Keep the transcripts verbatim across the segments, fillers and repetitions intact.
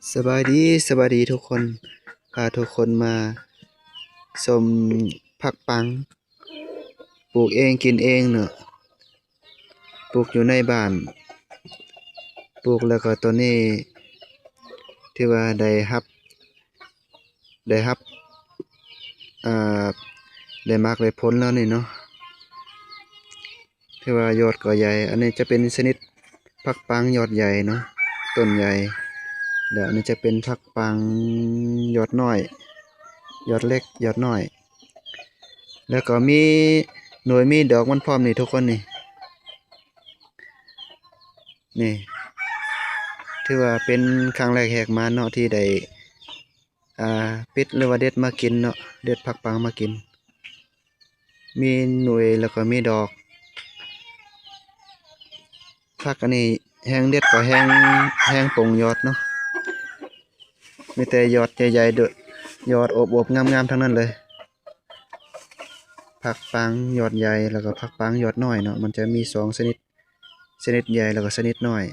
สบายดี สบายดีทุกคน พาทุกคนมาชมผักปัง ปลูกเองกินเองเนาะ ปลูกอยู่ในบ้าน ปลูกแล้วก็ตอนนี้ ถือว่าได้รับ ได้รับ อ่า ได้หมากได้ผลแล้วนี่เนาะ ถือว่ายอดก็ใหญ่ อันนี้จะเป็นชนิดผักปังยอดใหญ่เนาะ ต้นใหญ่ แล้วอันนี้จะเป็นผักปังยอดน้อย ยอดเล็ก ยอดน้อย แล้วก็มีหน่วยมีดอกมันพร้อมนี่ทุกคนนี่ นี่ ถือว่าเป็นครั้งแรกแหกมานเนาะ ที่ได้ อ่า ปิดหรือว่าเด็ดมากินเนาะ เด็ดผักปังมากิน มีหน่วยแล้วก็มีดอก ผักอันนี้แฮงเด็ดก็แฮง แฮงปงยอดเนาะ มีแต่ยอดใหญ่ๆ เด้อ ยอดอวบๆ งามๆ ทั้งนั้นเลย ผักปังยอดใหญ่แล้วก็ผักปังยอดน้อยเนาะ มันจะมีสองชนิด ชนิดใหญ่แล้วก็ชนิดน้อย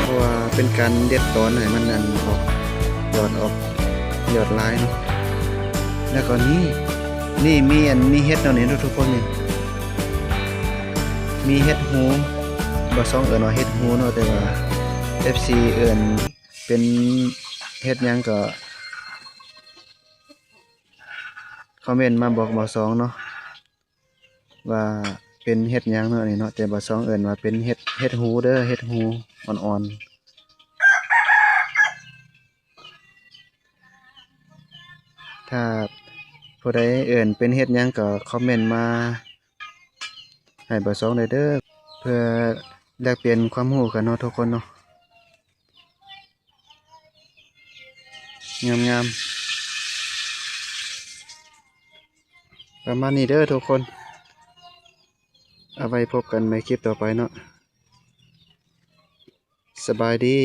เพราะว่าเป็นการเด็ดตอนให้มันอันออก ยอดออก ยอดหลายเนาะ แล้วก็นี่ นี่มีอัน มีเห็ดเนาะนี่ทุกคนนี่ มีเห็ดหู บ่าวสองเอิ้นว่าเห็ดหูเนาะ แต่ว่า เอฟซี เอิ้นเป็นเห็ดหยังก็ คอมเมนต์มาบอกบ่าวสองเนาะ ว่าเป็นเห็ดหยังเนาะนี่เนาะ แต่บ่าวสองเอิ้นว่าเป็นเห็ด เห็ดหูเด้อ เห็ดหูอ่อนๆ ถ้าผู้ใดเอิ้นเป็นเห็ดหยังก็คอมเมนต์มาให้บ่าวสองได้เด้อ เพื่อแลกเปลี่ยนความรู้กันเนาะทุกคนเนาะ งามๆ ประมาณนี้เด้อทุกคน เอาไว้พบกันใหม่คลิปต่อไปเนาะ สบายดี